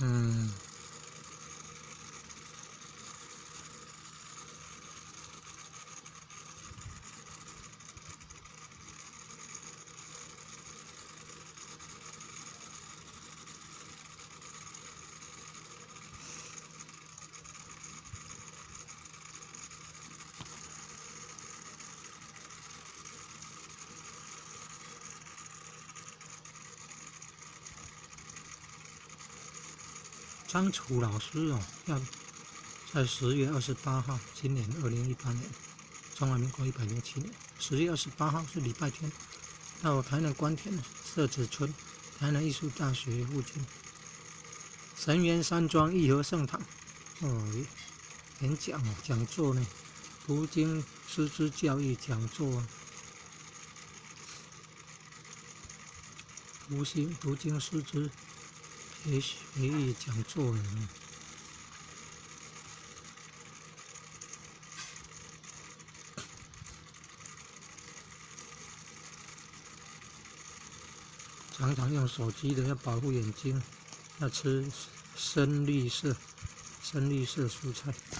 嗯。张楚老师哦，要在10月28号，今年2018年，中华民国107年10月28号是礼拜天，到台南官田社子村台南艺术大学附近神源山庄义和圣堂哦，演讲哦，讲座呢，读经师资教育讲座，读经读经师资。学习讲座呢，常常用手机的要保护眼睛，要吃深绿色、深绿色蔬菜。